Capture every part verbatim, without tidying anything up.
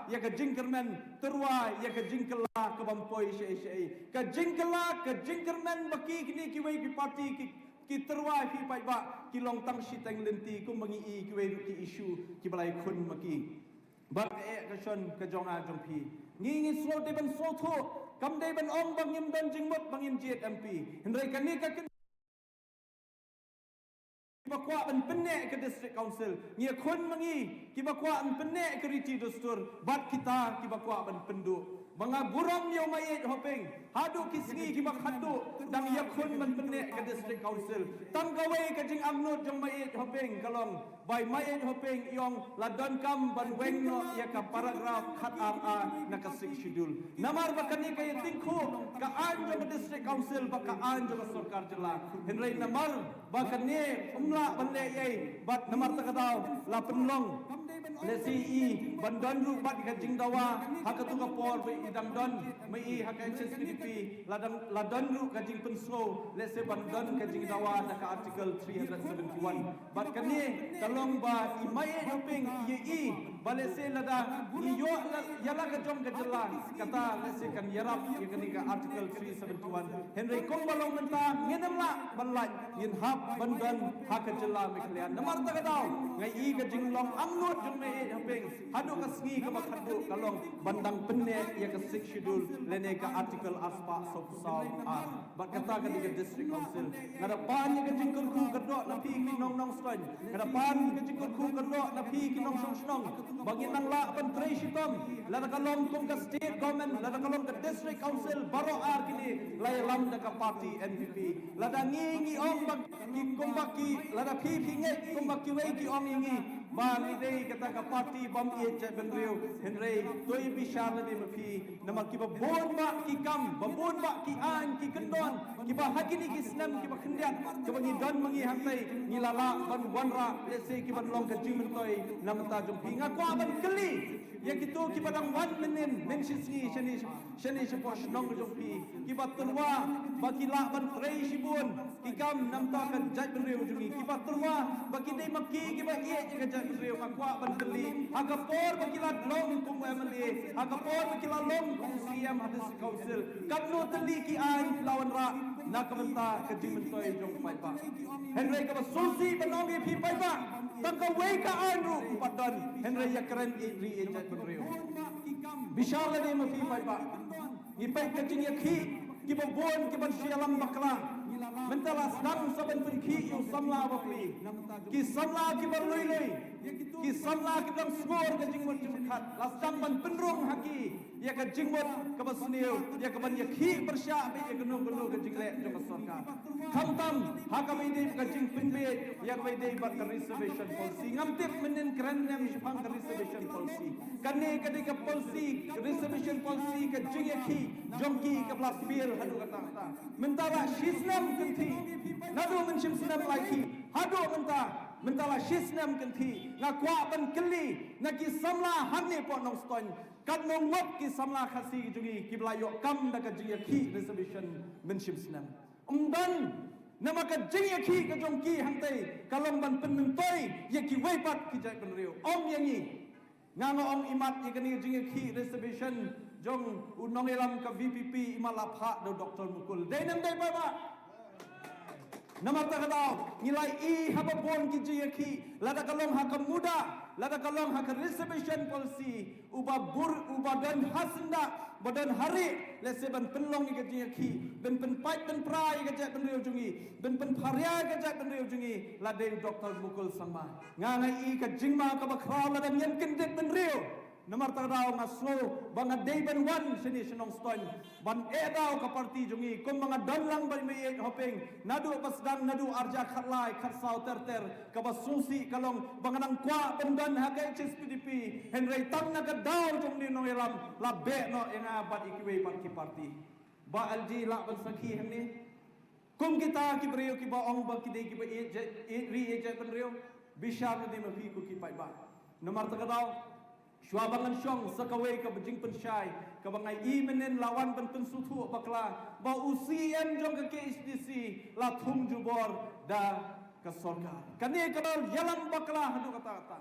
ïa ka jingkyrmen, tyrwa ïa ka jingkylla ka bym poi shaei shaei. Ka jingkylla, ka jingkyrmen ba ki kine kiwei ki parti ki, ki tyrwa, phi paidbah, ki long tang shiteng lynti kumba ngi i kiwei ruh ki issue kiba la ïakhun ma ki. Bad ka eh ka shon ka jong nga jong phi, ngi ngi sngewdei ban sngewthuh, kam dei ban ong ba ngim don jingmut ba ngin jied M P. Hynrei kane ka kyn- kiba kwah ban pynneh ka District Council, ngi ïakhun ma ngi kiba kwah ban pynneh ka riti dustur bad kita kiba kwah ban pynduh. Ba nga burom ïa u Maieit Hoping, haduh ki sngi kiba khatduh dang ïakhun ban pynneh ka District Council. Tang kawei ka jingangnud jong Maieit Hoping ka long ba i Maieit Hoping i ong la donkam ban weng noh ïa ka paragraph khatar A na ka Sixth Schedule. Namar ba kane ka ïatyngkhuh ka aiñ jong ka District Council bad ka aiñ jong ka sorkar jylla. Hynrei namar ba kane um lah ban leh ei, bad namar ta ka daw la pynlong, lehse i ban don ruh bad ka jingdawa ha katu ka por ba i dang don ma i ha ka H S P D P, la dang, la don ruh ka jingpynsngew, lehse ban don ka jingdawa da ka Article three hundred seventy-one. Bad kane ka long ba i Maieit Hoping i ïa i ba lehse lada i ïoh la, ïa la ka jong ka jylla, kata lehse kan ïarap ïa kane ka Article three seventy-one. Hynrei kumba long mynta ngin ym lah ban lait, ngin hap ban don ha ka jylla Meghalaya. Namar ta ka daw nga i ka jinglong angnud jong Maieit Hoping haduh ka sngi kaba khatduh ka long ban dang pynneh ïa ka Sixth Schedule lane ka Article arspah sawphew saw A. Bad kata ka dei ka District Council. Nga da pan ïa ka jingkyrkhu kyrdoh na phi ki nong Nongstoiñ, nga da pan ïa ka jingkyrkhu kyrdoh na phi ki nongshong shnong, ba ngin nang lah ban trei shitom, lada ka long kum ka State Government, lada ka long ka District Council, baroh ar kine la ïalam da ka party N P P. Lada ngi ngi ong ba ki kumba ki, lada phi phi ngeit kumba kiwei ki ong ïa ngi ba ngi dei kata ka party bym ïeit jaitbynriew, hynrei to ïa bishar lade ma phi. Namar kiba bun bah ki kam, ba bun bah ki aiñ, ki kyndon, kiba ha kine ki snem kiba khyndiat kiba ngi don ma ngi hangtei, ngi la lah ban wanrah, lehse kiban long ka jingmyntoi na bynta jong phi. Nga kwah ban kylli ïa kito kiba dang wan mynnin, mynshisngi shane, shane shapoh shnong jong phi, kiba tyrwa ba ki lah ban trei shibun ki kam na bynta ka jaitbynriew jong ngi, kiba tyrwa ba ki dei ma ki kiba ïeit ïa ka jaitbynriew. Nga kwah ban kylli, ha ka por ba ki la long kum u M L A, ha ka por ba ki la long kum u C M ha District Council, katno tylli ki aiñ ki la wanrah na ka bynta ka jingmyntoi jong u paidbah? Hynrei kaba sngewsih ban ong ïa phi paidbah, tang kawei ka aiñ ruh ym pat don, hynrei ïakren ïeit ri ïeit jaitbynriew. Bishar lade ma phi paidbah. Ngi peit ka jingïakhih kiba bun kiban shu ïalam bakla. Mynta la sdang sa ban pynkhih ïa u samla bapli. Ki samla kiba lui lui, ki samla kiba dang sngur ka jingmut jingpyrkhat, la sdang ban pynrung ha ki ïa ka jingmut kaba sniew, ïa kaban ïakhih pyrshah bad ïa kano kano ka jingleh jong ka sorkar. Khamtam ha kaba ïadei bad ka jingpynbeit ïa kaba ïadei bad ka reservation policy. Ngam tip mynnin kren ne em shaphang ka reservation policy. Kane ka dei ka policy, ka reservation policy, ka jingïakhih jong ki kaba la fail haduh katta katta. Mynta la shisnem kynthih, naduh mynshem snem lai ki haduh mynta, mynta la shisnem kynthih. Nga kwah ban kylli na ki samla hangne poh Nongstoiñ, katno ngut ki samla Khasi jong ngi kiba la ïoh kam da ka jingïakhih reservation mynshem snem? Ym don. Namar ka jingïakhih ka jong ki hangtei ka long ban pynmyntoi ïa kiwei pat ki jaitbynriew. Ym ïa ngi. Nga nga ong imat ïa kane ka jingïakhih reservation jong u nongïalam ka V P P imat la phah da u Doctor Mukul. Dei ne ym dei paidbah? Namar ta ka daw ngi la i haba bun ki jingïakhih, lada ka long ha ka MUDA, lada ka long ha ka reservation policy, uba bur, uba don ha syndah, ba don ha rieh, lehse ban pynlong ïa ka jingïakhih, ban pynpait pynpra ïa ka jaitbynriew jong ngi, ban pynpharia ïa ka jaitbynriew jong ngi, la dei u Doctor Mukul Sangma. Nga nga i ka jingma kaba khraw lada ngim kyndit bynriew. Namar ta ka daw nga sngew ba nga dei ban wan shane sha Nongstoiñ ban eh daw ka party jong ngi, kumba nga don lang bad i Maieit Hoping naduh ba sdang, naduh arhajar khatlai khatsaw ter ter. Kaba sngewsih ka long ba nga nang kwah ban don ha ka H S P D P, hynrei tang na ka daw jong une u nongïalam la beh noh ïa nga bad ïa kiwei pat ki party. Bah L G lah ban sakhi hangne. Kum kita ki briew kiba ong ba ki dei kiba ïeit jait, ïeit ri ïeit jaitbynriew, bishar lade ma phi ko ki paidbah. Namar ta ka daw, shuwa ba ngan shong sa kawei kaba jingpynshai kaba nga i mynnin, la wan ban pynsngewthuh bakla ba u C M jong ka K H A D C la thung jubor da ka sorkar. Kane ka dei ïalam bakla haduh katta katta.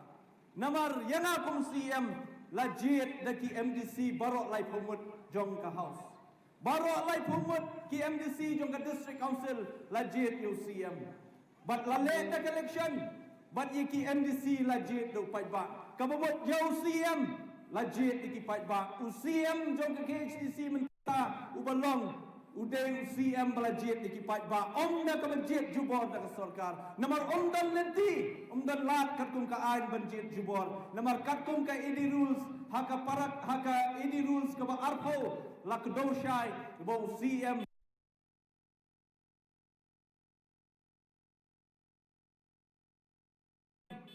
Namar ïa nga kum C M, La jied da ki M D C baroh laiphew ngut jong ka House. Baroh laiphew ngut ki M D C jong ka District Council la jied ïa u C M. Bad la leh da ka election, bad ïa ki M D C la jied da u paidbah. Kaba mut ïa u C M la jied da ki paidbah. U C M jong ka K H A D C mynta uba long u dei u C M ba la jied da ki paidbah, ym da kaba jied jubor da ka sorkar. Namar ym don lynti, ym don lad katkum ka aiñ ban jied jubor. Namar katkum ka A D rules, ha ka para, ha ka A D rules kaba arphew la kdew shai ba u C M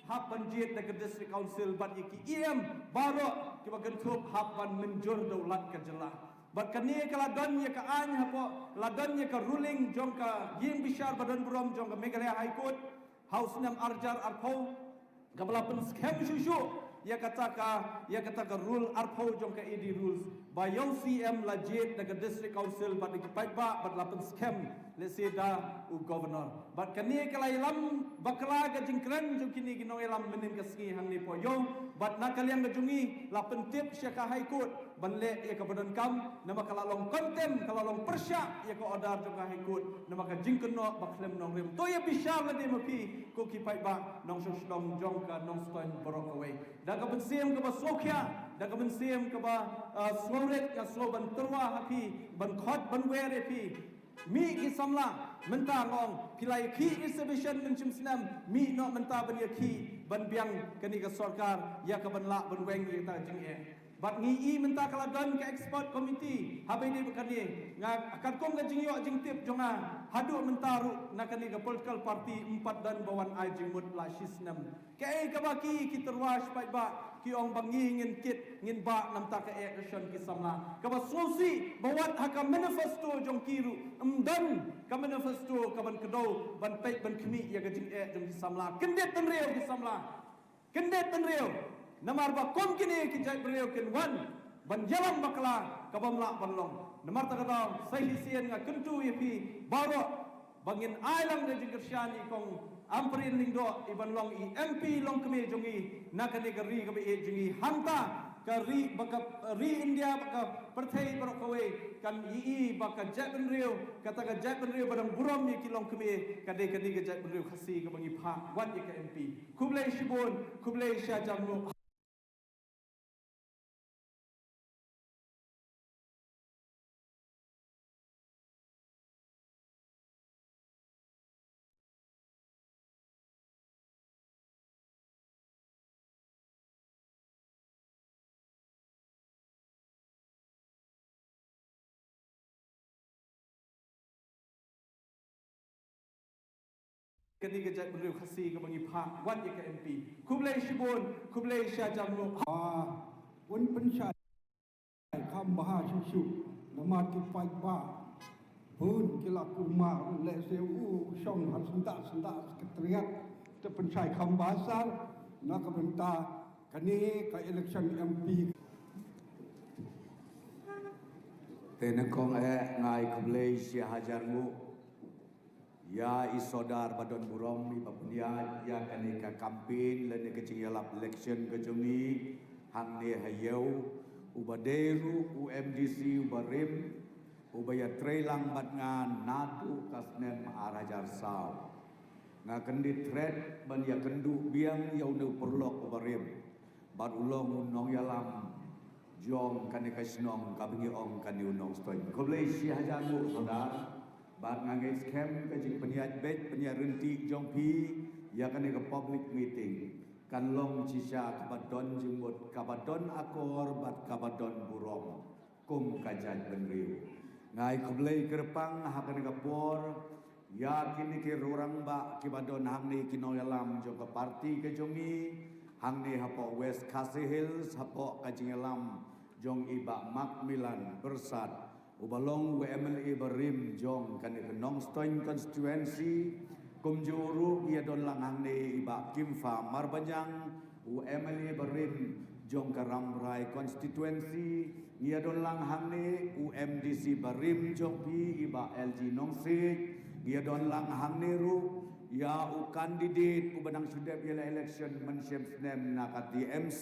hap ban jied da ka District Council bad ïa ki E M baroh kiba kynthup hap ban mynjur da u Lat ka jylla. Bad kane ka la don ïa ka aiñ hapoh, la don ïa ka ruling jong ka ïing bishar ba don burom jong ka Meghalaya High Court ha u snem ar hajar arphew, kaba la pynskhem shuh shuh ïa kata ka, ïa kata ka rule arphew jong ka A D rules, ba ïa u C M la jied da ka District Council bad da ki paidbah bad la pynskhem lehse da u Governor. Bad kane ka la ïalam bakla ka jingkren jong kine ki nongïalam mynhynnin ka sngi hangne hapoh ïew. Bad na ka liang ka jong ngi la pyntip sha ka High Court ban leh ïa kaba donkam, namar ka la long contempt, ka la long pyrshah ïa ka order jong ka High Court, namar ka jingkynnoh ba khlem nongrim. To ïa bishar lade ma phi ko ki paidbah nongshong shnong jong ka Nongstoiñ baroh kawei. Da ka mynsiem kaba sngewkhia, da ka mynsiem kaba, ah, sngewrit, nga sngew ban tyrwa ha phi, ban khot ban wer ïa phi. Mih ki samla, mynta nga ong, phi la ïakhih reservation mynshem snem, mih noh mynta ban ïakhih, ban biang kane ka sorkar ïa ka ban lah ban weng ïa kata ka jingeh. Bad ngi i mynta ka la don ka expert committee, haba ïadei bad kane, nga katkum ka jingïoh jingtip jong nga, haduh mynta ruh na kane ka political party ym pat don ba wan ai jingmut la shi snem. Kaei kaba ki, ki tyrwa shi paidbah, ki ong ba ngi ngin kit, ngin bah na bynta ka eh ka shon ki samla. Kaba sngewsih ba wat ha ka manifesto jong ki ruh ym don ka manifesto ka ban kdew ban peit ban khmih ïa ka jingeh jong ki samla. Kyndit bynriew ki samla. Kyndit bynriew. Namar ba kum kine ki jaitbynriew kin wan ban ïalam bakla kaba ym lah ban long. Namar kata ka daw sa shisien nga kyntu ïa phi baroh ba ngin ai lang da jingkyrshan ïa i Kong Ampareen Lyngdoh, i ban long i M P longkmie jong ngi na kane ka ri kaba ïeit jong ngi. Hangta ka ri, ba ka ri India, ba ka pyrthei baroh kawei kan ïohi ba ka jaitbynriew, kata ka jaitbynriew ba dang burom ïa ki longkmie, ka dei kane ka jaitbynriew Khasi kaba ngi phah wat ïa ka M P. Khublei shibun, khublei shihajar nguh. Kane ka jaitbynriew Khasi kaba ngi phah wat ïa ka M P. Khublei shibun, khublei shihajar nguh. Ah, un pynshai kham bha shisha namar ki paidbah bun ki la kulmar, lehse u shong ha syndah syndah secretariat. Te pynshai kham bha sar na ka bynta kane ka election M P. Te nyngkong eh nga ai khublei shihajar nguh ïa i Sordar ba don burom, iba pynïaid ïa kane ka campaign lane ka jingïalap election ka jong ngi hangne ha ïew, uba dei ruh u M D C uba rim, uba ïatrei lang bad nga naduh ka snem ar hajar saw. Nga kyndit thret ban ïakynduh biang ïa une u paralok uba rim bad u long u nongïalam jong kane ka shnong kaba ngi ong kane u Nongstoiñ. Khublei shihajar nguh Sordar. Bad nga ngeit skhem ka jingpynïaid beit pynïaid ryntih jong phi ïa kane ka public meeting kan long shisha kaba don jingmut, kaba don akor bad kaba don burom kum ka jaitbynriew. Nga ai khublei kyrpang ha kane ka por ïa kine ki rangbah kiba don hangne, ki nongïalam jong ka party ka jong ngi hangne hapoh West Khasi Hills, hapoh ka jingïalam jong i Bah Macmillan Byrsat, uba long u M L A barim jong kane ka Nongstoiñ constituency. Kumjuh ruh ngi ïadon lang hangne i Bah Kimfa Marbaniang, u M L A barim jong ka Rambrai constituency. Ngi ïadon lang hangne u M D C barim jong phi i Bah L G Nongsiej. Ngi ïadon lang hangne ruh ïa u candidate uba nang shu dep ïa la election mynshem snem na ka T M C,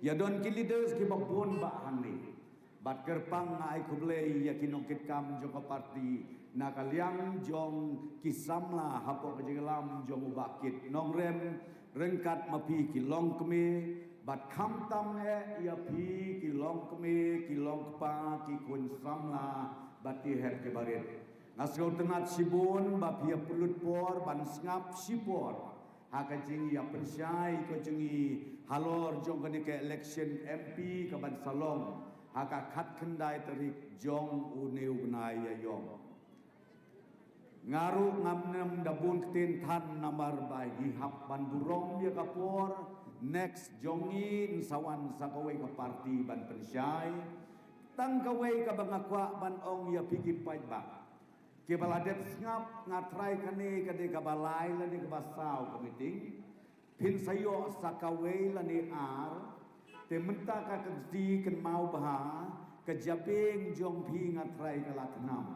ïa don ki leaders kiba bun bah hangne. Bad kyrpang nga ai khublei ïa ki nongkitkam jong ka party na ka liang jong ki samla hapoh ka jingïalam jong u Bah Kit Nongrem, ryngkat ma phi ki longkmie, bad khamtam eh ïa phi ki longkmie, ki longkpa, ki khun samla, bad ki hep ki barit. Nga sngewtynnat shibun ba phi ïa pynlut por ban sngap shipor ha ka jingïapynshai ka jong ngi halor jong kane ka election M P kaban sa long ha ka khatkhyndai tarik jong une u bnai ïa ïong. Nga ruh ngam nym da bun ktien than namar ba ngi hap ban burom ïa ka por next jong ngi yn sa wan sa kawei ka party ban pynshai. Tang kawei kaba nga kwah ban ong ïa phi ki paidbah kiba la dep sngap, nga trai kane ka dei kaba lai lane kaba saw ka meeting. Phin sa ïoh sa kawei lane ar. Te mynta ka kynti kynmaw bha ka jabieng jong phi, nga trai ka la thnam.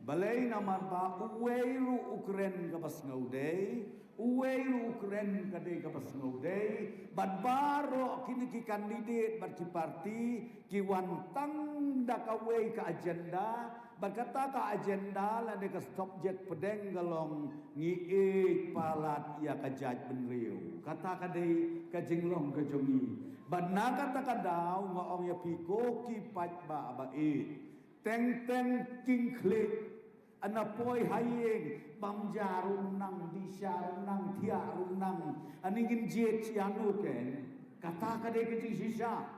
Balei? Namar ba uwei ruh u kren kaba sngewdei, uwei ruh u kren ka dei kaba sngewdei. Bad baroh kine ki candidate bad ki party ki wan tang da kawei ka agenda. Bad kata ka agenda lane ka subject pdeng ka long ngi ïeit palat ïa ka jaitbynriew. Kata ka dei ka jinglong ka jong ngi. Bad na kata ka daw nga ong ïa phi ko ki paidbah ba ïeit, teng teng king khlieh. Ana poi ha ïing, bam ja ruh nang, di sha ruh nang, thiah ruh nang. Ani ngin jied ïa nu ken. Kata ka dei ka jingshisha.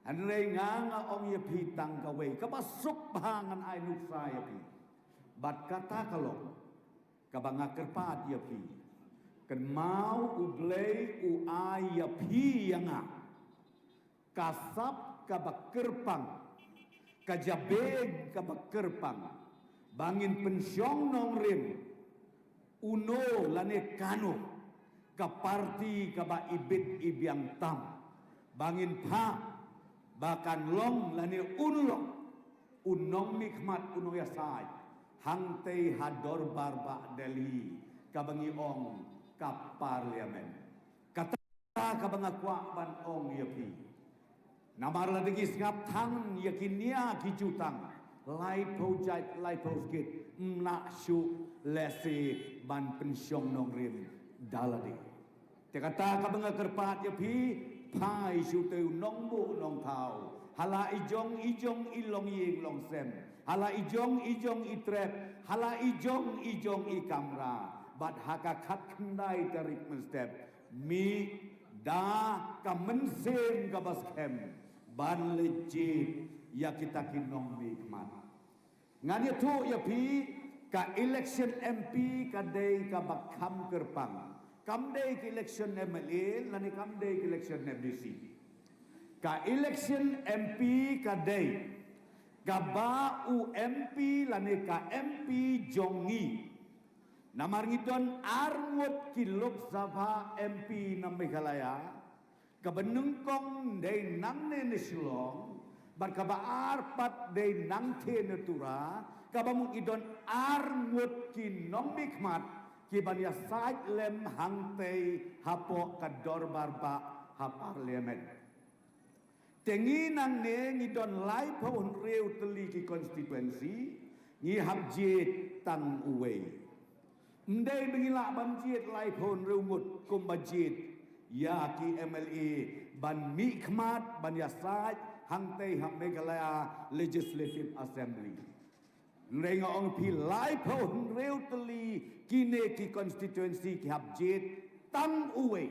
Hynrei nga nga ong ïa phi tang kawei kaba suk bha ngan ai nuksa ïa phi. Bad kata ka long kaba nga kyrpad ïa phi. Kynmaw U Blei u ai ïa phi ïa nga ka sap kaba kyrpang, ka jabieng kaba kyrpang ba ngin pynshong nongrim uno lane kano ka party kaba ibit ibiang tam, ba ngin phah ba kan long lane un long u nongmihkhmat, u nongïasaid hangtei ha dorbar bah Delhi, kaba ngi ong ka parliament. Kata kaba nga kwah ban ong ïa phi. Namar lada ngi sngap than ïa ki nia ki jutang, laiphew jait laiphew skit, ym lah shuh lehse ban pynshong nongrim da lade. Te kata kaba nga kyrpad ïa phi, phai shu te u nongbuh nongthaw ha la i jong i jong i longïing longsem, ha la i jong i jong i trep, ha la i jong i jong i kamra. Bad ha ka khatkhyndai tarik mynstep, mih da ka mynsiem kaba skhem ban leit jied ïa kita ki nongmihkhmat. Ngan ïathuh ïa phi, ka election M P ka dei kaba kham kyrpang. Kam dei ka election M L A lane kam dei ka election M D C. Ka election M P ka dei kaba u M P lane ka M P jong ngi. Namar ngi don ar ngut ki Lok Sabha M P na Meghalaya, kaba nyngkong dei nangne na Shillong, bad kaba ar pat dei nangtei na Tura, kaba mut ngi don ar ngut ki nongmihkhmat kiban ïasaid lem hangtei hapoh ka dorbar bah ha parliament. Te ngi nangne ngi don laiphew hynriew tylli ki constituency, ngi hap jied tang uwei. Ym dei ba ngi lah ban jied laiphew hynriew ngut kumba jied ïa ki M L A ban mihkhmat ban ïasaid hangtei ha Meghalaya Legislative Assembly. Hynrei nga ong phi, laiphew hynriew tylli kine ki constituency ki hap jied tang uwei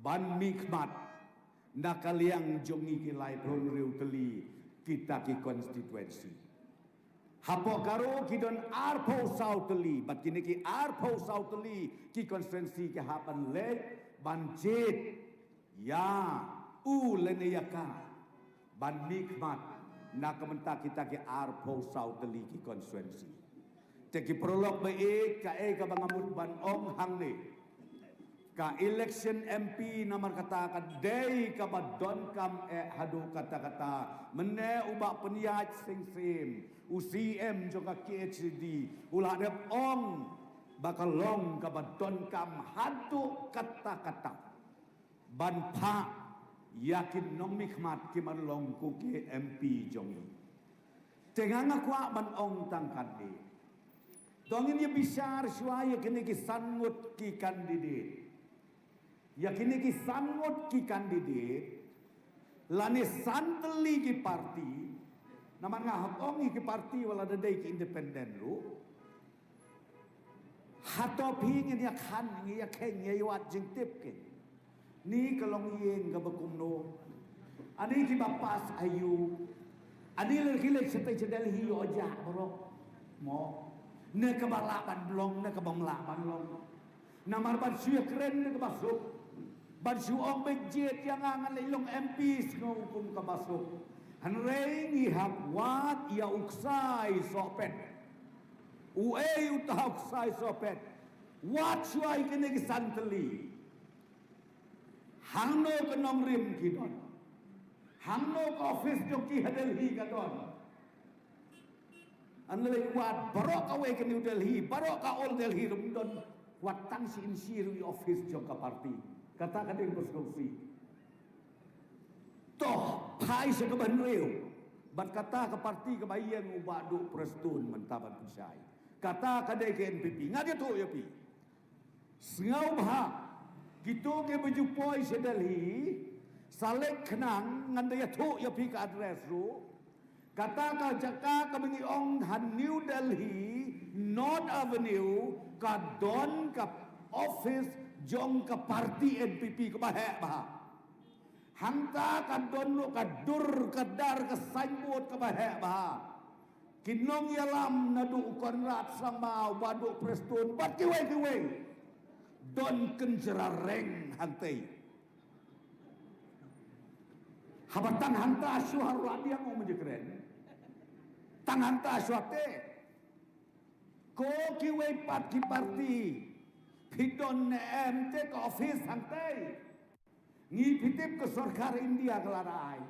ban mihkhmat na ka liang jong ngi ki laiphew hynriew tylli kita ki constituency. Hapoh Garo ki don arphew saw tylli, bad kine ki arphew saw tylli ki constituency ki hap ban leit ban jied ïa u lane ïa ka ban mihkhmat na ka bynta kita ki arphew saw tylli ki constituency. Te ki paralok ba ïeit, kaei kaba nga mut ban ong hangne, ka election M P namar kata ka dei kaba donkam eh haduh katta katta. Mynne u Bah Pynïaid Sing Syiem, u C M jong ka K H A D, u la dep ong ba ka long kaba donkam haduh katta katta ban phah ïa ki nongmihkhmat kiba long ko ki M P jong ngi. Te nga nga kwah ban ong tang katne. To ngin ïa bishar shuwa ïa kine ki san ngut ki candidate. Ïa kine ki san ngut ki candidate lane san tylli ki party. Namar nga hap ong ïa ki party wat la da dei ki independent ruh. Hato phi ngin ïa khan, ngin ïa kheiñ, ngin ïa wad jingtip ki. Ni ka long ïing kaba kumno. Ani kiba pass aïu. Ani lehse ki leit shatei sha Delhi ïoh jah baroh. Mo. Ne kaba lah ban long, ne kaba ym lah ban long. Namar ban shu ïakren ne kaba suk. Ban shu ong beit jied ïa nga ngan leit long M P sngew kum kaba suk. Hynrei ngi hap wad ïa u ksai sohpet. Uei uta u ksai sohpet. Wat shuwa ïa kine ki san tylli. Hangno ka nongrim ki don. Hangno ka office jong ki ha Delhi ka don. Hynrei wat baroh kawei ka New Delhi, baroh ka Old Delhi ruh ym don. Wat tang shi inshi ruh ïa office jong ka party. Kata ka dei ba sngewsih. To, phai sha kaba hynriew. Bad kata ka party kaba ïeng u Bah Duh Prestone mynta ban pynshai. Kata ka dei ka N P P. Nga ïathuh ïa phi. Sngewbha kito kiba ju poi sha Delhi, sa leit khnang, ngan da ïathuh ïa phi ka address ruh. Kata ka jaka kaba ngi ong ha New Delhi, North Avenue, ka don ka office jong ka party N P P kaba heh bha. Hangta ka don ruh ka dur ka dar ka signboard kaba heh bha. Ki nongïalam naduh u Conrad Sangma, u Bah Duh Prestone bad kiwei kiwei. Don kynjrareng hangtei. Haba tang hangta shuh ruh la biang u mynjur kren. Tang hangta shuh te. Ko kiwei pat ki party. Phi don ne em te ka office hangtei. Ngi, phi tip ka sorkar India ka la ai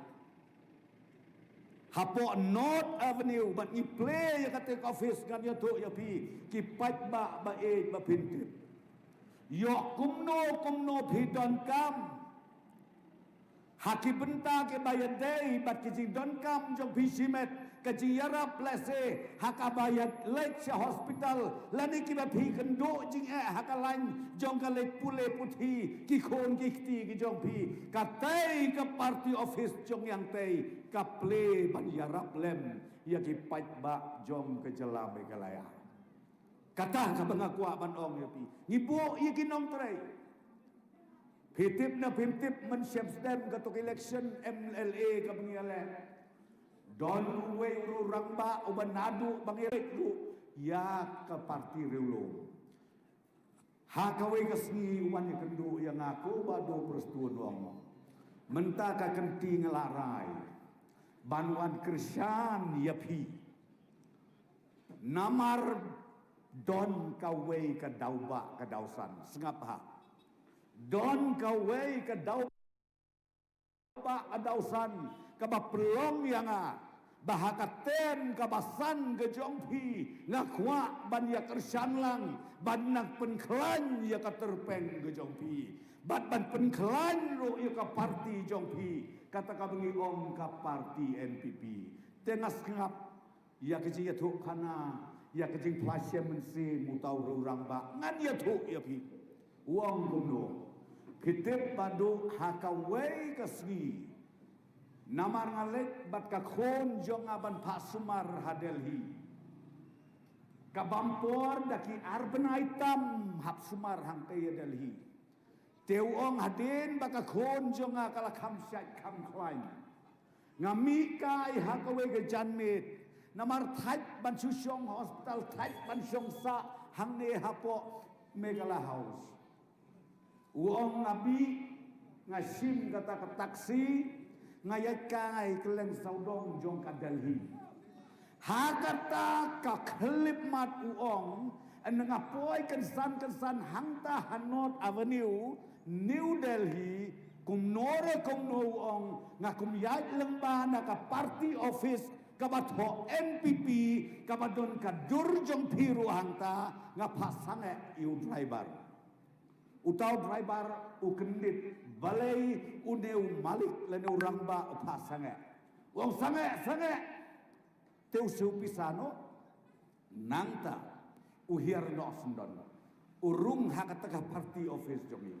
hapoh North Avenue, bad ngi plie ïa kata ka office, ngan ïathuh ïa phi, ki paidbah ba ïeit ba phin tip. Ïoh kumno kumno phi donkam ha ki bynta kiba ïadei bad ki jingdonkam jong phi shimet, ka jingïarap lehse ha kaba ïaleit sha hospital, lane kiba phi kynduh jingeh ha ka lain jong ka leit pule puthi, ki khun ki kti ki jong phi. Katei ka party office jong ngi hangtei ka plie ban ïarap lem ïa ki paidbah jong ka jylla Meghalaya. Kata kaba nga kwah ban ong ïa phi. Ngi buh ïa ki nongtrei. Phi tip ne phim tip, mynshem sdem kato ka election M L A kaba ngi ïaleh, don uwei u rangbah uba naduh ba ngi leit ruh ïa ka party riewlum. Ha kawei ka sngi u wan ïakynduh ïa nga, ko Bah Duh Prestone, u ong, mynta ka kynti nga la rai ban wan kyrshan ïa phi. Namar don kawei ka daw ba ka daw san, sngap ha. Don kawei ka daw ba ka daw san kaba pynlong ïa nga ba ha ka term kaba san ka jong phi nga kwah ban ïa kyrshan lang, ban nang pynkhlaiñ ïa ka tyrpeng ka jong phi, bad ban pynkhlaiñ ruh ïa ka party jong phi, kata kaba ngi ong ka party N P P. Te nga sngap ïa ka jingïathuhkhana, ïa ka jingphla shem mynsiem uta u rangbah, ngan ïathuh ïa phi. U ong kumno? Phi tip Bah Duh, ha kawei ka sngi, namar nga leit bad ka khun jong nga ban phah sumar ha Delhi. Ka bam por da ki ar bnai tam hap sumar hangtei ha Delhi. Te u ong hadien ba ka khun jong nga ka la kham shait kham khlaiñ, nga mih kai ha kawei ka janmiet. Namar thait ban shu shong hospital, thait ban shong sah hangne hapoh Meghalaya House. U ong nga mih, nga shim kata ka taxi, nga ïaid kai kylleng sawdong jong ka Delhi. Ha kata ka khyllipmat u ong, nga poi kynsan kynsan hangta ha North Avenue, New Delhi, kumno re kumno u ong, nga kum ïaid lyngba na ka party office, Kaba thoh N P P, kaba don ka dur jong phi ruh hangta, nga phah sangeh ïa u driver. Uta u driver u kyndit balei une u malik lane u rangbah u phah sangeh. U ong sangeh, sangeh. Te u siew pisa noh. Nangta u hiar noh syndon. U rung ha kata ka party office jong i.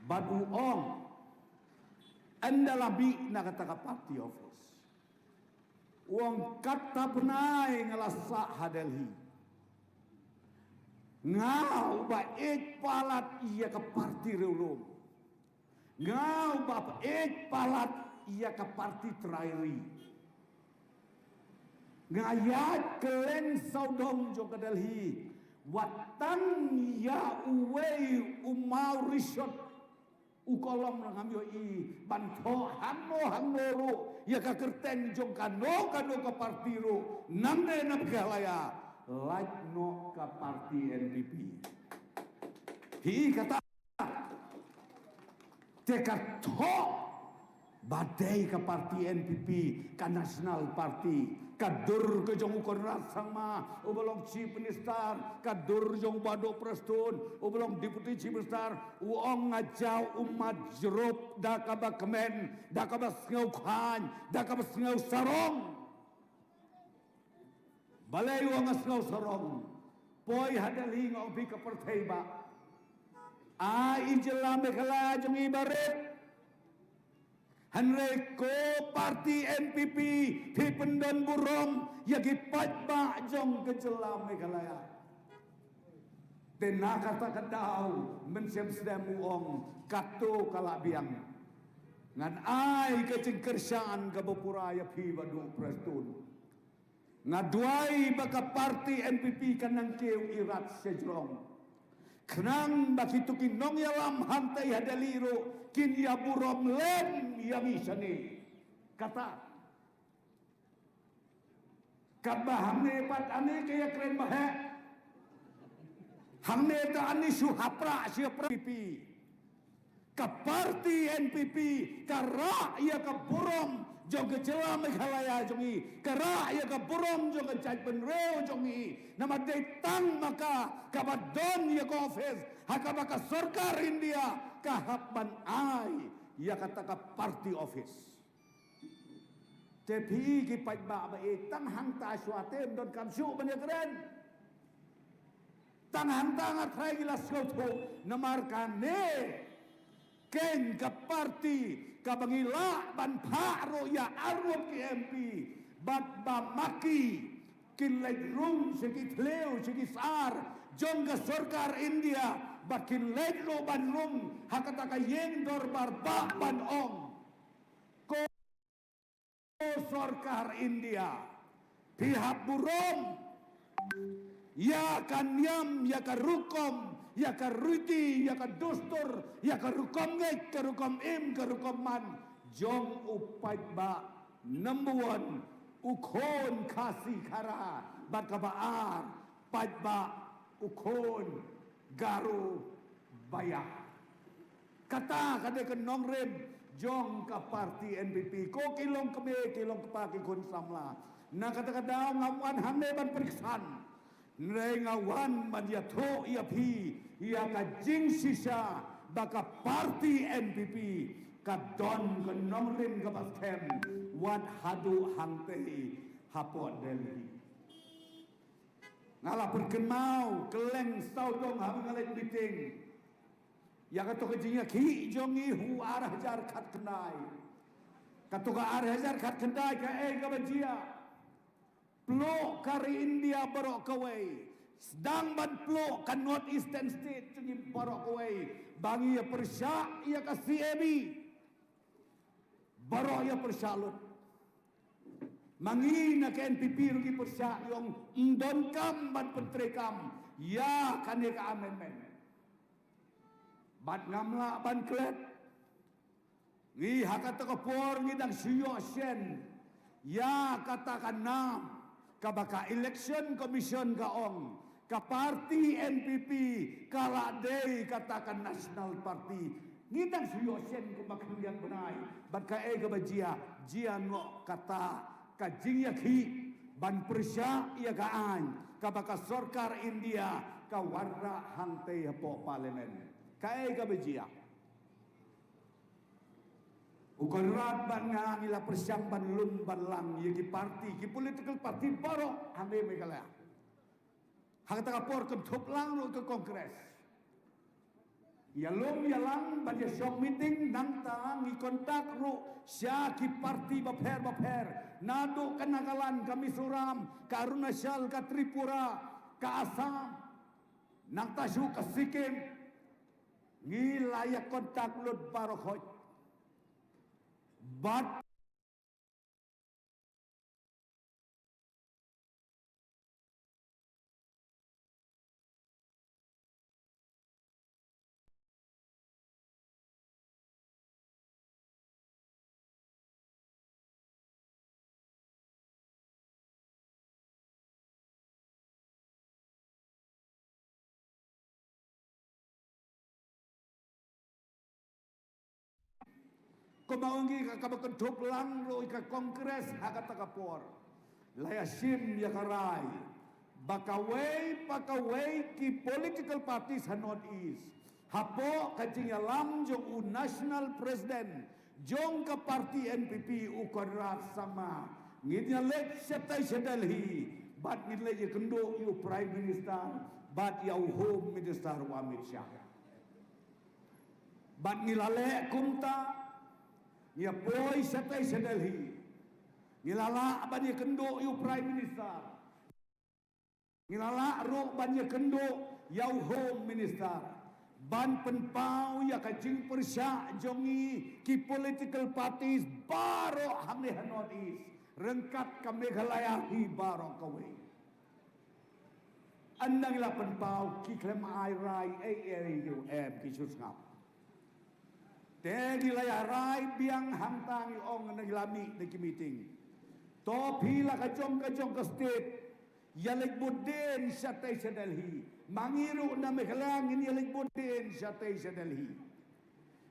Bad u ong, ynda la mih na kata ka party office, u ong, kata bnai nga la sah ha Delhi. Nga uba ïeit palat ïa ka party riewlum. Nga uba ïeit palat ïa ka party trai ri. Nga ïaid kylleng sawdong jong ka Delhi. Wat tang ïa uwei u maw rishot u kolom ruh ngam ïohi ban thoh hangno hangno ruh ïa ka kyrteng jong kano kano ka party ruh nangne na Meghalaya, lait noh ka party N P P. Hi kata. Te ka thoh ba dei ka party N P P, ka National Party, ka dur ka jong u Conrad Sangma uba long Chief Minister, ka dur jong u Bah Duh Prestone uba long Deputy Chief Minister, u ong nga jaw ummat jrup da kaba kmen, da kaba sngewkhlaiñ, da kaba sngewsarong. Balei u ong nga sngewsarong? Poi ha Delhi nga ong phi ka pyrthei ba, a, i jylla Meghalaya jong i barit. Hynrei ko party N P P phi pyndon burom ïa ki paidbah jong ka jylla Meghalaya. Te na kata ka daw Mynsiem Sdem u ong kato ka la biang. Ngan ai ka jingkyrshan kaba pura ïa phi Bah Duh Prestone. Nga duwai ba ka party N P P kan nang kiew irat sha jrong. Khnang ba kito ki nongïalam hangta ha Delhi ruh kin ïa burom lem ïa ngi shane. Kata. Katba hangne pat ani ka ïa kren ba heh. Hangne ta ani shu hapra shu hapra N P P. Ka party N P P ka rah ïa ka burom jong ka jylla Meghalaya jong i, ka rah ïa ka burom jong ka jaitbynriew jong i. Namar dei tang ma ka kaba don ïa ka office ha kaba ka sorkar India ka hap ban ai ïa kata ka party office. Te phi ki paidbah ba ïeit, tang hangta shuwa te ym donkam shuh ban ïa kren. Tang hangta nga trai ngi la sngewthuh namar kane keiñ ka party kaba ngi lah ban phah ruh ïa arngut ki M P bad ba ma ki kin leit rung sha ki thliew sha ki sar jong ka sorkar India bad kin leit ruh ban rung ha kata ka ïing dorbar bah ban ong, ko sorkar India, phi hap burom ïa ka niam, ïa ka rukom, ïa ka riti, ïa ka dustur, ïa ka rukom ngeit, ka rukom im, ka rukom man jong u paidbah number one, u khun Khasi Khara, bad kaba ar, paidbah u khun Garo ba ïa. Kata ka dei ka nongrim jong ka party N P P. Ko ki long kmie, ki long kpa, ki khun samla. Na kata ka daw ngam wan hangne ban pyrkhat. Hynrei nga wan ban ïathuh ïa phi ïa ka jingshisha ba ka party N P P ka don ka nongrim kaba skhem wat haduh hangtei hapoh Delhi. Nga la pynkynmaw kylleng sawdong haba nga leit meeting ïa kato ka jingïakhih jong ngi ha u ar hajar khatkhyndai. Kato ka ar hajar khatkhyndai kaei kaba jia? Pluh ka ri India baroh kawei, sdang ban pluh ka North Eastern State jong ngi baroh kawei ba ngi ïa pyrshah ïa ka C A B. Baroh ïa pyrshah lut. Ma ngi na ka N P P ruh ngi pyrshah, ïa ong ym donkam ban pyntreikam ïa kane ka amendment. Bad ngam lah ban klet. Ngi ha kata ka por ngi dang shu ïoh shen ïa kata ka nam kaba ka Election Commission ka ong ka party N P P ka la dei kata ka National Party. Ngi dang shu ïoh shen kumba khyndiat bnai bad kaei kaba jia, jia noh kata ka jingïakhih ban pyrshah ïa ka aiñ kaba ka sorkar India ka wanrah hangtei hapoh Parliament. Kaei kaba jia? U Conrad bad nga ngi la pyrshang ban lum ban lang ïa ki parti, ki political party baroh hangne Meghalaya. Ha kata ka por kynthup lang ruh ka Congress. Ïalum ïalang ban ïashong meeting, nangta ngi contact ruh sha ki parti bapher bapher, naduh ka Nagaland, ka Mizoram, ka Arunachal, ka Tripura, ka Assam, nangta shuh ka Sikkim. Ngi la ïa contact lut baroh khoit. Bad Kumba ong ki, ka, kaba kynthup lang ruh ïa ka Congress ha kata ka por. La ïa shim ïa ka rai ba kawei pa kawei ki political parties ha North East, hapoh ka jingïalam jong u National President jong ka party N P P, u Conrad Sangma, ngin ïa leit shatei sha Delhi bad ngin leit ïakynduh ïa u Prime Minister bad ïa u Home Minister, u Amit Shah. Bad ngi la leh kumta, ngi ïa poi shatei sha Delhi. Ngi la lah ban ïakynduh ïa u Prime Minister. Ngi la lah ruh ban ïakynduh ïa u Home Minister ban pynpaw ïa ka jingpyrshah jong ngi ki political parties baroh hangne ha North East, ryngkat ka Meghalaya hi baroh kawei. Ynda ngi la pynpaw, ki khlem ai rai ei ei ruh, em, ki shu sngap. Te ngi la ïa rai biang hangta, ngi ong, ynda ngi la mih na ki meeting, to phi la ka jong ka jong ka state ïa leit bud dien shatei sha Delhi. Ma ngi ruh na Meghalaya ngin ïa leit bud dien shatei sha Delhi.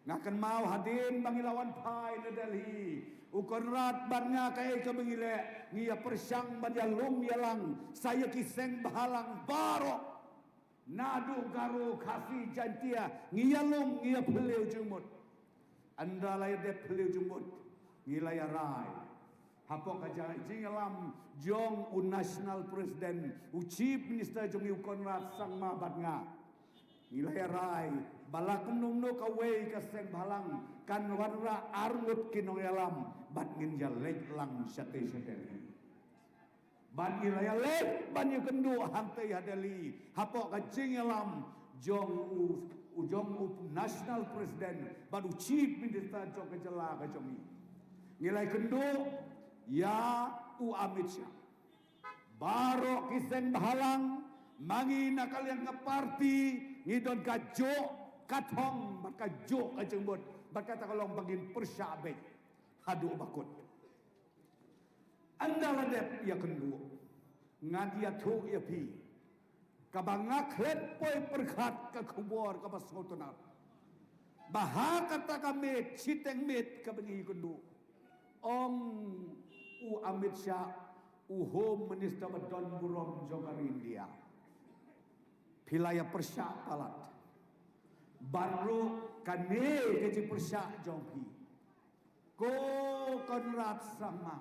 Nga kynmaw hadien ba ngi la wan phai na Delhi, u Conrad bad nga, kaei kaba ngi leh, ngi ïa pyrshang ban ïalum ïalang sa ïa ki seng bhalang baroh. Naduh Garo, Khasi, Jaintia, ngi ïalum, ngi ïa phylliew jingmut. Ynda la ïa dep phylliew jingmut, ngi la ïa rai hapoh ka ja-, jingïalam jong u National President, u Chief Minister jong ngi u Conrad Sangma bad nga. Ngi la ïa rai ba la kumno kumno kawei ka seng bhalang kan wanrah arngut ki nongïalam bad ngin ïa leit lang shatei sha Delhi. Bad ngi la ïa leit ban ïakynduh hangtei ha Delhi hapoh ka jingïalam jong u, u jong u National President bad u Chief Minister jong ka jylla ka jong ngi. Ngi la ïakynduh ïa u Amit Shah. Baroh ki seng bhalang, ma ngi na ka liang ka party, ngi don kajuh ka thong bad kajuh ka jingmut, bad kata ka long ba ngin pyrshah beit haduh ba kut. Ynda la dep ïakynduh, ngan ïathuh ïa phi kaba nga klet poi pyrkhat ka khubor kaba sngewtynnat, ba ha kata ka miet, shiteng miet kaba ngi ïakynduh, ong u Amit Shah, u Home Minister ba don burom jong ka ri India, phi la ïa pyrshah palat. Bad ruh kane ka jingpyrshah jong phi, ko Conrad Sangma,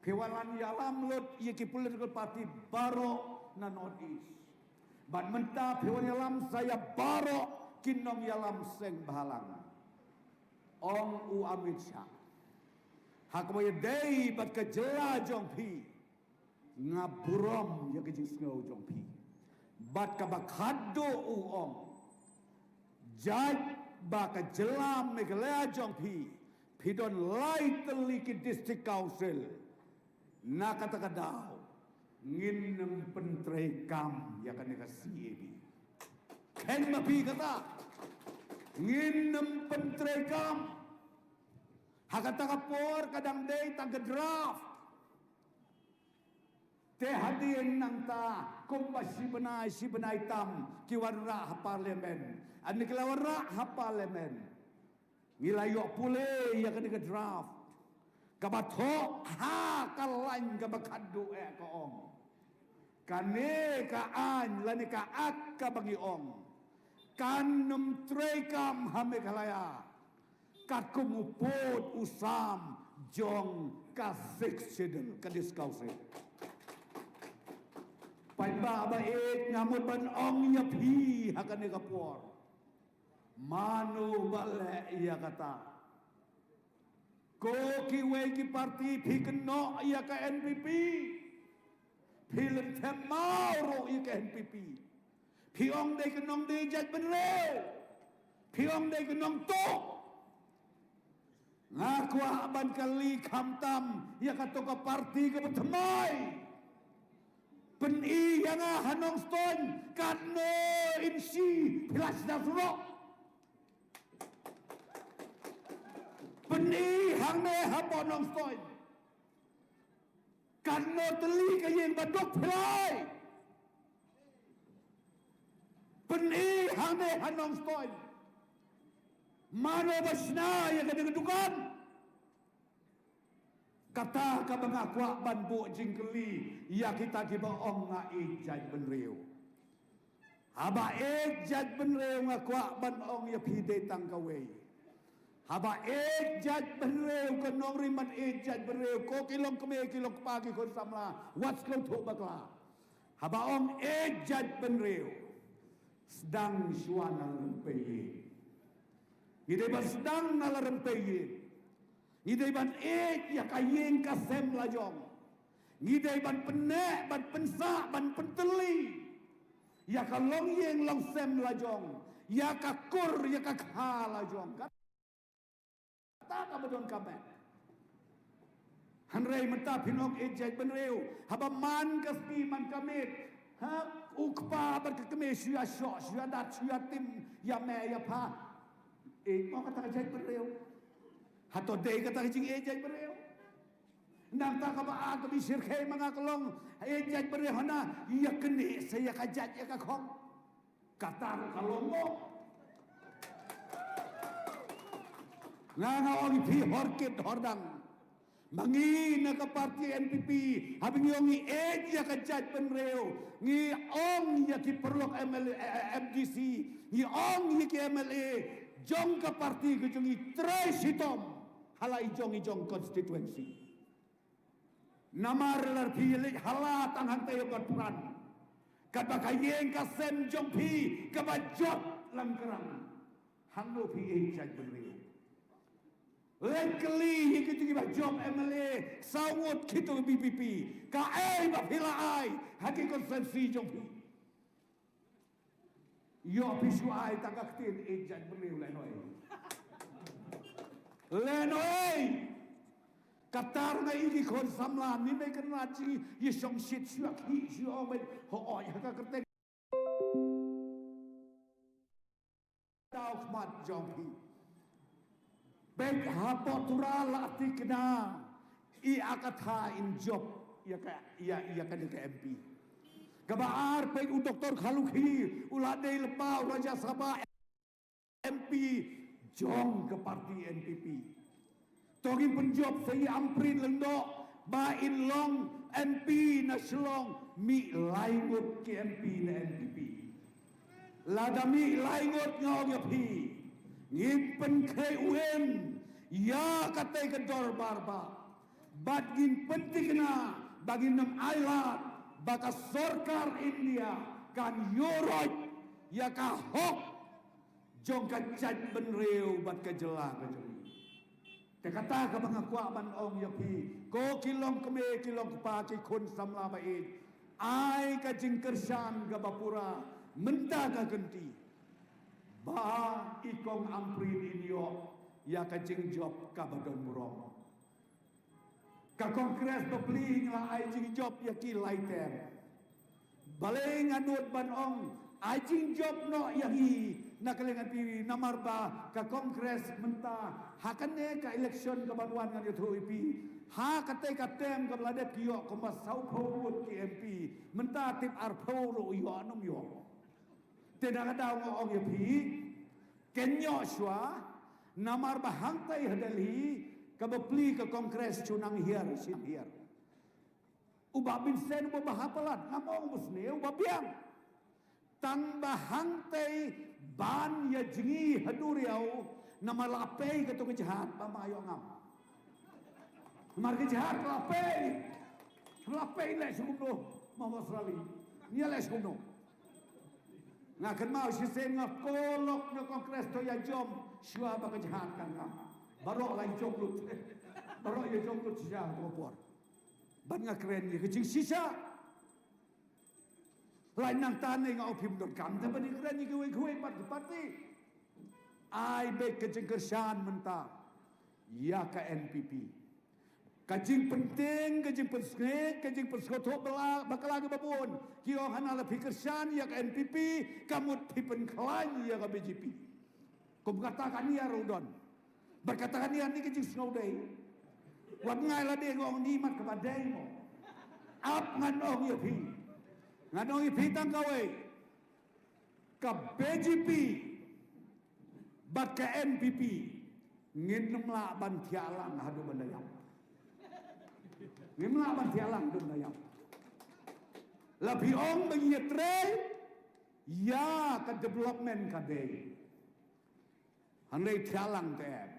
phi wan ïalam lut ïa ki political party baroh na North East. Bad mynta phi wan ïalam sa ïa baroh ki nongïalam seng bhalang, ong u Amit Shah. Ha kaba ïadei bad ka jylla jong phi, nga burom ïa ka jingsngew jong phi. Bad kaba khadduh u ong, jait ba ka jylla Meghalaya jong phi, phi don lai tylli ki district council, na kata ka daw ngin ym pyntreikam ïa kane ka C A B. Khein ma phi kata, ngin ym pyntreikam. Ha kata ka por ka dang dei tang ka draft. Te hadien nangta kumba shi bnai, shi bnai tam ki wanrah ha Parliament. Ynda ki la wanrah ha Parliament, ngi la ïoh pule ïa kane ka draft. Kaba thoh ha ka lain kaba khatduh eh ka ong, kane ka aiñ lane ka Act kaba ngi ong kan ym treikam ha Meghalaya katkum u pud u sam jong ka Sixth Schedule, ka Disc Council. Paidbah ba ïeit, nga mut ban ong ïa phi ha kane ka por, mano ba leh ïa kata? Ko kiwei ki parti, phi kynnoh ïa ka N P P, phi lynthem maw ruh ïa ka N P P. Phi ong dei ka nongdie jaitbynriew, phi ong dei ka nongtuh. Nga kwah ban kylli khamtam ïa kato ka parti kaba thymmai. Pyni ïa nga ha Nongstoiñ katno inshi phi la sdang surok. Pyni hangne hapoh Nongstoiñ katno tylli ka ïing ba duk phi la ai. Pyni hangne ha Nongstoiñ mano ba shna ïa kane ka dukan. Kata kaba nga kwah ban buh jingkylli ïa kita kiba ong nga ïeit jaitbynriew. Haba ïeit jaitbynriew nga kwah ban ong ïa phi dei tang kawei. Haba ïeit jaitbynriew, ka nongrim ban ïeit jaitbynriew, ko ki longkmie ki longkpa ki khun samla, wat sngewthuh bakla. Haba ong ïeit jaitbynriew, sdang shuwa na la rympei ïing. Ngi dei ban sdang na la rympei ïing. Ngi dei ban ïeit ïa ka ïing ka sem la jong. Ngi dei ban pynneh, ban pynsah, ban pyntylli ïa ka longïing longsem la jong, ïa ka kur, ïa ka kha la jong. Kata kaba don ka met. Hynrei mynta phin ong ïeit jaitbynriew, haba man ka sngi man ka miet, ha, u kpa bad ka kmie shu ïa shoh, shu ïa dat, shu ïa tim ïa me ïa pha. Ïeit mo kata ka jaitbynriew? Hato dei kata ka jingïeit jaitbynriew? Nangta kaba ar kaba shyrkhei ma nga ka long, ïeit jaitbynriew hana, ïa kane sa ïa ka jait ïa ka khong. Kata ruh ka long mo. Nga nga ong ïa phi hor kit hor dang, ma ngi na ka parti N P P, haba ngi ong ngi ïeit ïa ka jaitbynriew, ngi ong ïa ki paralok M L A, eh, M D C, ngi ong ïa ki M L A jong ka parti ka jong ngi trei shitom ha la i jong i jong constituency. Namar lada phi leit ha la tang hangta ïa ka pran, katba ka ïing ka sem jong phi kaba jot lang krang, hangno phi ïeit jaitbynriew? Leit kylli ïa kito kiba jop M L A saw ngut kito V P P, kaei ba phi la ai ha ki constituency jong phi? Ïoh phi shu ai tang ka ktien ïeit jaitbynriew, lehnohei. Lehnohei. Kata ruh nga i ki khun samla, ngim dei kynrad jingïashongshit shuwa, ki shuwa bad hooid ha ka kyrteng daw khmat jong phi. Bad hapoh Tura la thikna i a ka thaw in jop ïa ka, ïa, ïa kane ka M P. Kaba ar, peit u Doktor Kharlukhi u la dei lypa u Rajya Sabha M P jong ka parti N P P. To ngin pynjop sa i Ampareen Lyngdoh ba in long M P na Shillong, mih lai ngut ki M P na N P P. Lada mih lai ngut nga ong ïa phi, ngin pynkhreh u im ïa katei ka dorbar ba, bad ngin pynthikna ba ngin ym ailad ba ka sorkar India kan ïuhroit ïa ka hok jong ka jaitbynriew bad ka jylla ka jong ngi. Te kata kaba nga kwah ban ong ïa phi, ko ki longkmie, ki longkpa, ki khun samla ba ïeit, ai ka jingkyrshan kaba pura mynta ka kynti ba i kong Ampareen in ïoh ïa ka jingjop kaba don burom. Ka Congress bapli ngi la ai jingjop ïa ki lai term. Balei nga nud ban ong ai jingjop noh ïa ngi na ka liang M P, namar ba ka Congress mynta ha kane ka election ka ban wan, ngan ïathuh ïa phi, ha katei ka term kaba la dep ki ïoh kumba sawphew ngut ki M P, mynta tip arphew ruh ïoh ne ym ïoh. Te na ka daw nga ong ïa phi, kynnoh shuwa, namar ba hangtei ha Delhi Kaba plie ka Congress shu nang hiar, shu nang hiar. U Bah Vincent uba bha palat, ngam ong ba sniew, uba biang. Tang ba hangtei ban ïa jngi ha duriaw, namar la pei kato ka jhat, ba ma ïoh ngam. Namar ka jhat la pei. La pei leh shu kumno, ma Australia. Nia leh shu kumno. Nga kynmaw shisien nga call lok na Congress to ïa jom, shuwa ba ka jhat kan ngam. Baroh la jom lut. Baroh ïa jom lut shisha to por. Ban nga kren ïa ka jingshisha. Lai nangta ne nga ong phim donkam te ban ïa kren ïa kiwei kiwei pat ki parti. Ai beit ka jingkyrshan mynta ïa ka N P P. Ka jingpynteng, ka jingpynsngew, ka jingpynsngewthuh bakla, bakla kiba bun. Ki ong hana la phi kyrshan ïa ka N P P, ka mut phi pynkhlaiñ ïa ka B J P. Kum kata ka niar u don. Bad kata ka niar ni ka jingsngew dei. Wat ngai lade nga ong ni mat kaba dei mo. Ap ngan ong ïa phi. Ngan ong ïa phi tang kawei. Ka B J P bad ka N P P ngin ym lah ban thiah lang haduh ban da ïap. Ngin ym lah ban thiah lang haduh ban da ïap. La phi ong ba ngi ïatrei ïa ka development ka dei. Hynrei thiah lang te em.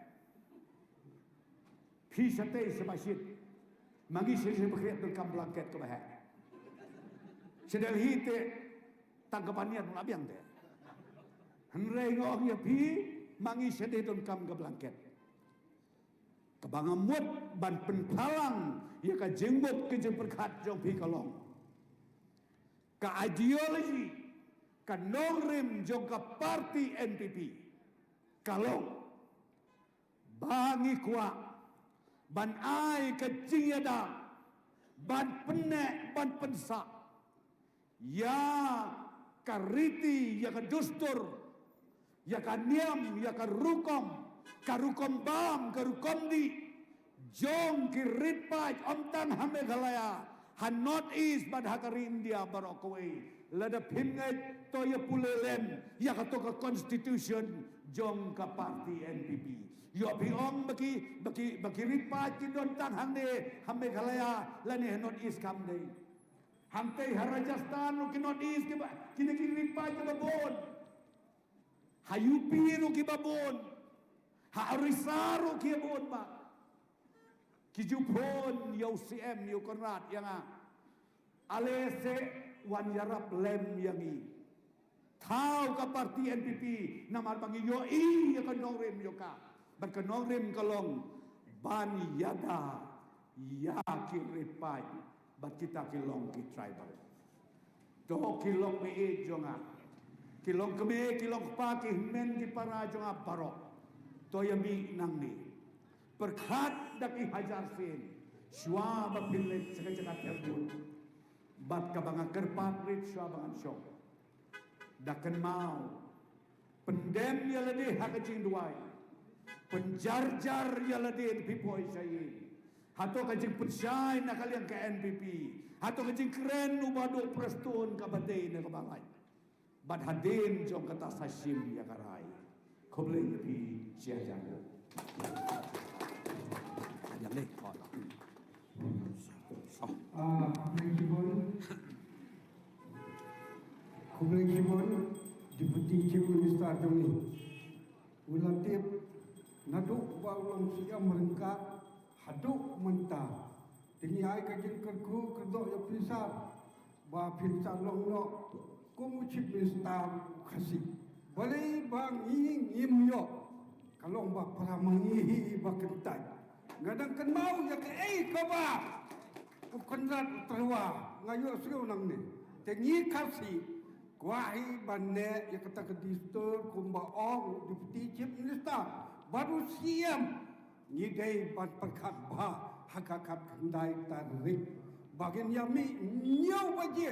Phi shatei sha ba shit. Ma ngi sha sha ba khriat donkam blanket kaba heh. Sha Delhi te tang kaba niat la biang te. Hynrei nga ong ïa phi, ma ngi shatei donkam ka blanket. Kaba nga mut ban pynpaw lang ïa ka jingmut ka jingpyrkhat jong phi ka long. Ka ideology, ka nongrim jong ka parti N P P ka long ba ngi kwah ban ai ka jingïada, ban pynneh, ban pynsah ïa ka riti, ïa ka dustur, ïa ka niam, ïa ka rukom, ka rukom bam, ka rukom dih jong ki rit paid, ym tang ha Meghalaya, ha North East bad ha ka ri India baroh kawei. Lada phim ngeit to ïa pule lem ïa kato ka constitution jong ka parti N P P. Ïoh phi ong ba ki, ba ki, ba ki rit paid ki don tang hangne ha Meghalaya lane ha North East kam dei. Hangtei ha Rajasthan ruh ki North East kiba, kine ki rit paid kiba bun. Ha U P ruh kiba bun. Ha Orissa ruh kiba bun ba. Ki ju phone ïa u C M, ïa u Conrad, ïa nga. Ale se wan ïarap lem ïa ngi. Thaw ka parti N P P, namar ba ngi ïohi ïa ka nongrim ïa ka. Bad ka nongrim ka long ban ïada ïa ki rit paid bad kita ki long ki tribal. To ki long me e jong nga, ki long kmie, ki long kpa, ki hynmen ki para jong nga baroh. To ïa mih nangne. Pyrkhat da ki hajar sien shuwa ba phin leit sha ka jaka thymmai. Bad kaba nga kyrpad rit shuwa ba ngan shong, da kynmaw, pyndem ïa lade ha ka jingduwai. Pynjarjar ïa lade na phi poi sha ïing. Hato ka jingpynshai na ka liang ka N P P. Hato ka jingkren u Bah Duh Prestone kaba dei na kaba lait. Bad hadien jong kata sa shim ïa ka rai. Khublei ïa phi shi hajar. Hajar leh. Oh. Oh. Ah, khublei shibun. Khublei shibun, Deputy Chief Minister jong ngi. U la tip naduh ba u long C M ryngkat haduh mynta. Te ngi ai ka jingkyrkhu kyrdoh ïa phi sir ba phin sa long noh kum u Chief Minister u Khasi. Balei ba ngi ngim ïoh, ka long ba para ma ngi hi ba kyntait. Nga dang kynmaw ïa kaei kaba u Conrad u tyrwa, nga ïohsngew nangne. Te ngi Khasi kwah hi ban neh ïa kata ka dustur kumba ong u Deputy Chief Minister bad u C M. Ngi dei ban pyrkhat bha ha ka khatkhyndai tarik ba ngin ïa mih hynñiew baje.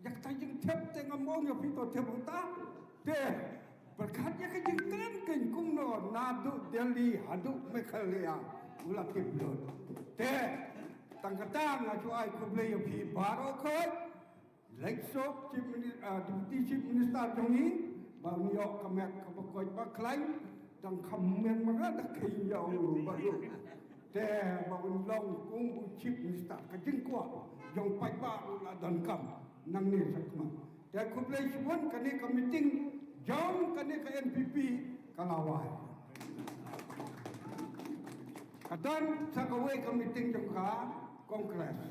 Ïa kata jingthep te ngam ong ïa phi to thep hangta. Te pyrkhat ïa ka jingkren keiñ kumno naduh Delhi haduh Meghalaya u la tip lut. Te tang kata nga ju ai khublei ïa phi baroh khoit. Leit suk Chief Mini-, ah, Deputy Chief Minister jong ngi, ba un ïoh ka met kaba koit ba khlaiñ, dang kham met ma nga da kheiñ ïa u ba ïoh. Te ba un long kum u chief minister, ka jingkwah jong paidbah ruh la donkam nangne shakhmat. Te khublei shibun, kane ka meeting jong kane ka N P P ka la wai. Ka don sa kawei ka meeting jong ka Congress.